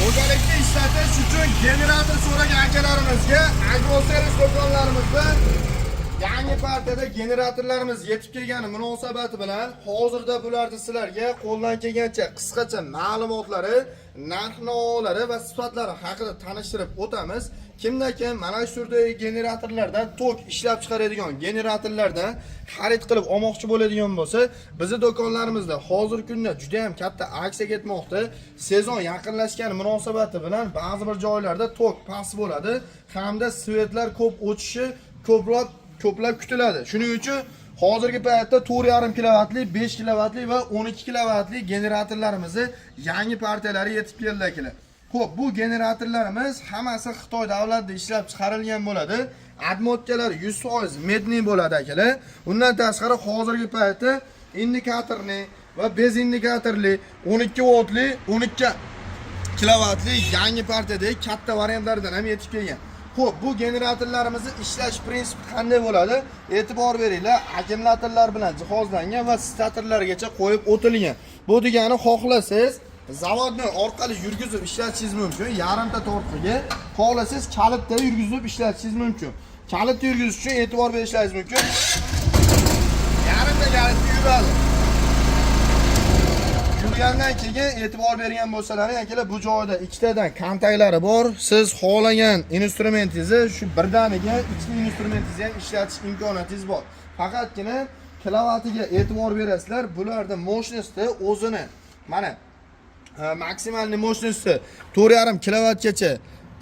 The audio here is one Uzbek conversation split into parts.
Xo'jalikni ishlatish uchun generator so'ragan akalarimizga Agroservis do'konlarimizda yangi partiyada generatorlarimiz yetib kelgani munosabati bilan hozirda bularni sizlarga qo'ldan kelgancha qisqacha ma'lumotlari, narx-navolari va sifatlari haqida tanishtirib o'tamiz. Kimda kim mana shu turdagi generatorlardan, tok ishlab chiqaradigan generatorlardan xarid qilib olmoqchi bo'ladigan bo'lsa, bizni do'konlarimizda hozirgi kunda juda ham katta aksiya ketmoqda. Sezon yaqinlashgani munosabati bilan ba'zi bir joylarda tok past bo'ladi hamda свет lar ko'p o'chishi ko'plab kutiladi. Shuning uchun hozirgi paytda 4,5 kilovatli, 5 kilovatli va 12 kilovatli generatorlarimizni yangi partiyalari yetib keldi, akalar. Xo'p, bu generatorlarimiz hammasi Xitoy davlatida ishlab chiqarilgan bo'ladi. Обмотка lar 100% медный bo'ladi, akalar. Undan tashqari hozirgi paytda indikatorli va без indikatorli 12 voltli, 12 kilovatli yangi partiyadagi katta variantlardan ham yetib kelgan. Xo'p, bu generatorlarimizni ishlash prinsipi qanday bo'ladi? E'tibor beringlar, akkumulyatorlar bilan jihozlangan va statorlargacha qo'yib o'tilgan. Bu degani xohlasangiz zavodni orqali yurgizib ishlatishingiz mumkin, yarimta tortqiga, xohlasangiz kalitda yurgizib ishlatishingiz mumkin. Kalitda yurgizish uchun e'tibor berishingiz mumkin. Yarimta kalitda yuradi. Yurgandan keyin e'tibor bergan bo'lsalaring, akalar, bu joyda ikkitadan kontaktlari bor. Siz xohlagan instrumentingizni shu birdaniga ikkita instrumentingizni ham ishlatish imkoniyatingiz bor. Faqatgina kilovatiga e'tibor berasizlar. Bularda мощности o'zini mana максимальный мощности 4,5 kilovatgacha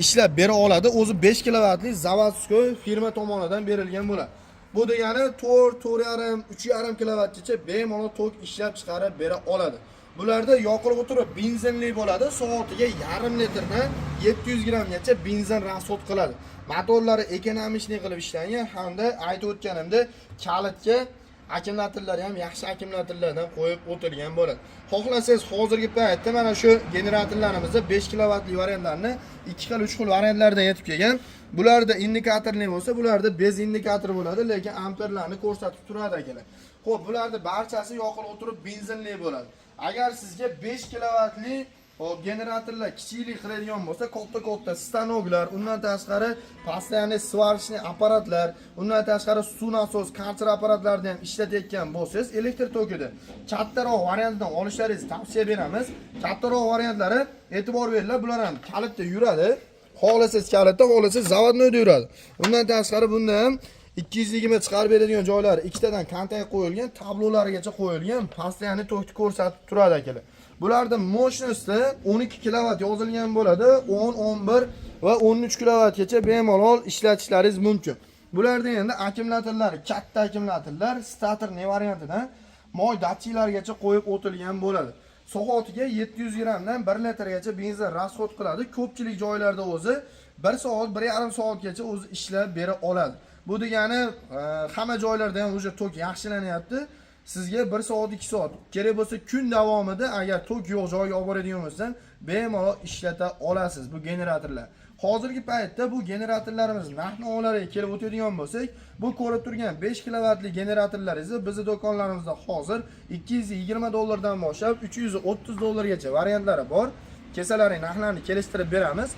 ishlab bera oladi. O'zi 5 kilovatli заводской firma tomonidan berilgan bo'ladi. Bu degani 4, 4,5, 3,5 kilovatgacha bemalol tok ishlab chiqarib bera oladi. Bularda yoqilg'i turi benzinli bo'ladi. Soatiga yarim litrdan 700 grammgacha benzin расход qiladi. Motorlari экономичный qilib ishlangan hamda aytib o'tganimdek kalitga akkumulyatorlari ham yaxshi akkumulyatorlardan qo'yib o'tilgan bo'ladi. Xohlasangiz hozirgi paytda mana shu generatorlarimizda 5 kilovatli variantlarni 2 xil, 3 xil variantlardan yetib kelgan. Bularda indikatorli bo'lsa, bularda без indikator bo'ladi, lekin amperlarni ko'rsatib turadi, akalar. Xo'p, bularda barchasi yoqilg'i turi benzinli bo'ladi. Agar sizga 5 kilovatli, hop, generatorlar kichiklik qiladigan bo'lsa, katta-katta stanoklar, undan tashqari постоянный сварочный apparatlar, undan tashqari suv nasos, karcher apparatlarni ham ishlatayotgan bo'lsangiz, elektr tokida kattaroq variantdan olishlaringizni tavsiya beramiz. Kattaroq variantlari, e'tibor beringlar, bular ham kalitda yuradi. Xohlasangiz kalitda, xohlasangiz заводной da yuradi. Undan tashqari bunda ham 220 chiqarib beradigan joylari ikkitadan kontakt qo'yilgan, tablolarigacha qo'yilgan, постоянный tokni ko'rsatib turadi, akalar. Bularda мощности 12 kilovat yozilgan bo'ladi, 10, 11 va 13 kilovatgacha bemalol ishlatishlaringiz mumkin. Bularda endi akkumulyatorlari katta akkumulyatorlar, statorli variantidan moy datchiklargacha qo'yib o'tilgan bo'ladi. Soatiga 700 grammdan 1 litrgacha benzin расход qiladi. Ko'pchilik joylarda o'zi 1 soat, 1,5 soatgacha o'zi ishlab bera oladi. Bu degani hamma joylarda ham уже tok yaxshilanyapti. Sizga 1 soat, 2 soat kerak bo'lsa, kun davomida agar tok yo'q joyga olib boradigan bo'lsam, bemalol ishlata olasiz bu generatorlar. Hozirgi paytda bu generatorlarimiz narx-navolariga kelib o'tadigan bo'lsak, bu ko'rib turgan 5 kilovatli generatorlaringizni bizni do'konlarimizda hozir 220 dollardan boshlab 330 dollargacha variantlari bor. Kelsalaring, narxlarni kelishtirib beramiz.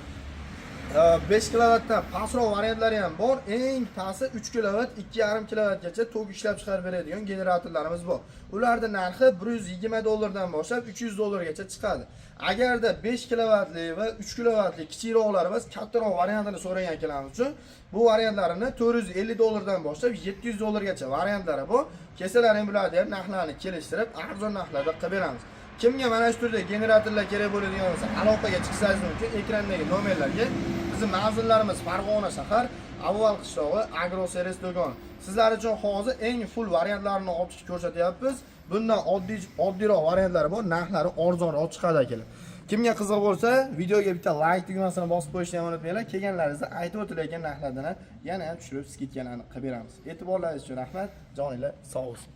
5 kilovatdan pastroq variantlari ham bor. Eng pasti 3 kilovat, 2,5 kilovatgacha tok ishlab chiqarib beradigan generatorlarimiz bor. Ularning narxi 120 dollardan boshlab 300 dollargacha chiqadi. Agarda 5 kilovatli va 3 kilovatli kichikroqlarimiz, kattaroq variantini so'ragan akalarimiz uchun bu variantlarini 450 dollardan boshlab 700 dollargacha variantlari bor. Kelsalaring, bularni ham narxlarni kelishtirib, arzon narxlarda qilib beramiz. Kimga mana shu turda generatorlar kerak bo'ladigan bo'lsa, aloqaga chiqishingiz mumkin ekrandagi nomerlarga. Bizni manzillarimiz Farg'ona shahar, Avval qishlog'i, Agro Servis do'koni. Sizlar uchun hozir eng full variantlarini olib chiqib ko'rsatyapmiz. Bundan oddiy oddiyroq variantlari bor, narxlari arzonroq chiqadi, akalar. Kimga qiziq bo'lsa, videoga bitta like tugmasini bosib qo'yishni ham unutmanglar. Kelganlaringizda aytib o'tilayotgan narxlardan yana ham tushirib, скидка larni qilib beramiz. E'tiborlaringiz uchun rahmat. Joninglar sog' bo'lsin.